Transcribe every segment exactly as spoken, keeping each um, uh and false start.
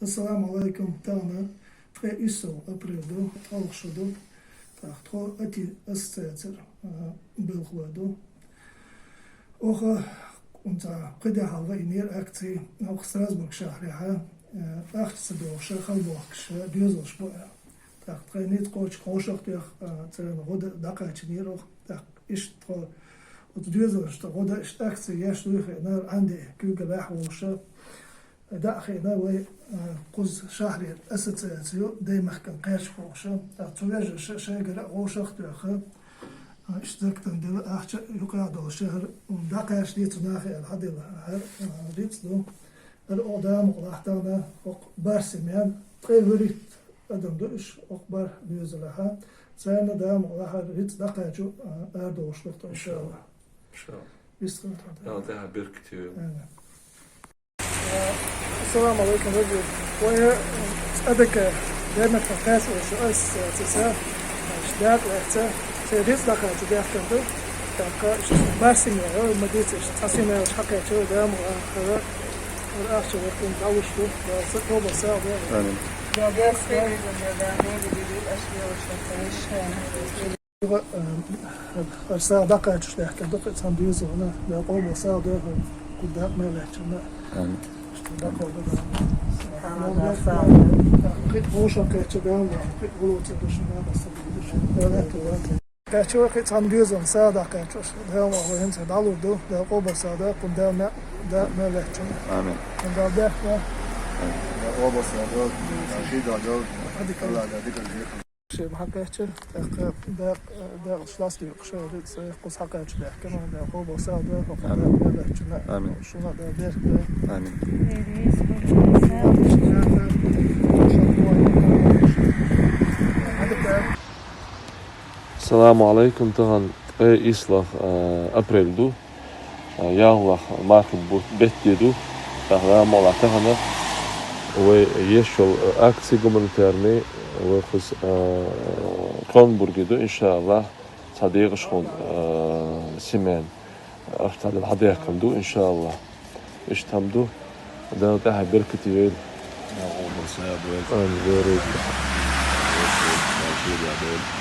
Ассаламу алейкум. Тахана ткъе ийс апрель ду, хьалха шу ду. ТӀаккха тхо АТИ ассоциацера, а, белхалой ду. Оха, унца, кхы де хьалха йинера акци, оха Страсбург шахьарехьа, а, ахча ца дохуша, хала бохкуша, доьзалш бу. ТӀаккха тхайн ницкъ кхочуш хьошахтех, а, царна гӀо дан дӀакхачийнера оха. ТӀаккха иштта тхо оцу доьзалшна гӀо дан иштта акци еш дуй хиънара, Ӏанде куьйгаллехь волуша. ДӀа а хиъна вай, а, кхуза шахьарера ассоциаци ю, Даймахкана кхаьчна хьоша. ТӀаккха цу вежарша шайгара а хьошах а тоьхна, а, иштта закатан дела ахча а юкъахь долуша, хӀара дӀакхаьчна дийца нахе аьлла хьаделла, хӀара, а, рицкъ ду. ХӀара оха Дала мукъ лахь тахана, хӀокху бархӀ семьян, ткъе вуьрхӀитта адам ду уьш, хӀокху бархӀ доьзалехьа. Царна Дала мукъ лахь хӀара рицкъ дӀакхачо, а, арадолуш ду тхо, иншаллахӀ. Иншаллах. Вистхила тхо. Дала тӀаьхьа беркате йойла. Амин. Ассаламу алейкум, Разил. Вай, э, ЦӀадака Даймахкана кхаьчна волчу ассоциаци, э, дакъа лаьцна, церан рицкъ дӀакхачо баьхкина ду. ТӀаккха бархӀ семья, э, ма дийца, цхьа семья хьакхаьчна, Дала мукъ лахь, хӀара ахча ваьккхина дӀалуш ду, Дала са тобан сагӀа дойла. Амин. Юха, э, хӀара сагӀа дӀакхачош даьхкина ду кхин цхьана доьзална, Дала къобал сагӀа дойла, кху дакъа мел лаьттачунна. Амин. Иштта дакъа ду. Амин. Кхин вовшах кхаьчча, Дала, кхин гӀуллакх ца ду шуна, Дала аса ду шуна. Дала аьтту ван. Кхаьчча вай кхин цхьана доьзална сагӀа дӀакхачош, Дала ван вай хӀинца дӀалур ду, Дала къобал сагӀа дойла, кхунна Дала ме-, дакъа мел лаьттачунна. Амин. Дала бехк. Амин. Дала къобал сагӀа дойла, Дала шийга дойла. Дала дика дойла. Шен хьакхаьчча, тӀаккха дакъа, дакъа шлас декъаш, рицкъ кхуза хьакхаьчча баьхкина, Дала къобал сагӀа дойла, хӀокхунна Дала мел лаьттачунна. Амин. Шуна Дала беркате. Амин. Саламу алейкум, тахана ткъе ийслагӀа, а, апрель ду. А, ялхлагӀа мархий бу-, бетт де ду, тӀаккха Дала мукъ лахь тахана вай еш йолу акци гуманитарный, вай кхуза, а, Кронбурге ду, иншаллахӀ, цхьа дегӀашхуна, а, семьян ахча дӀадаьккхина ду, иншаллахӀ. Иштта хӀума ду, Дала тӀаьхьа беркате йойла.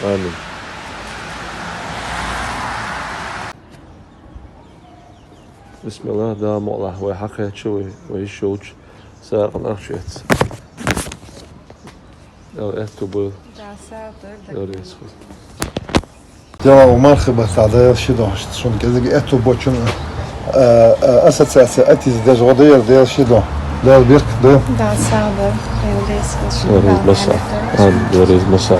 Амин. БисмиллахӀ, Дала мукъ лахь, вай хьакхаьчча, вай, вай йиш йолчу сагӀина ахча эцна. Дала аьтту бойла. Дала сагӀа дойла. Дала реза хуьлда. Дала мархий баттахь дойла ши ду. Шуна кӀезиг аьтту бочун, а, а, ассоциаци АТИ-с деш гӀо дойла, дойла ши ду. Дала беркате дойла. Дала сагӀа дойла. Дала реза хуьлда. Дала реза масса. Амин. Дала реза масса.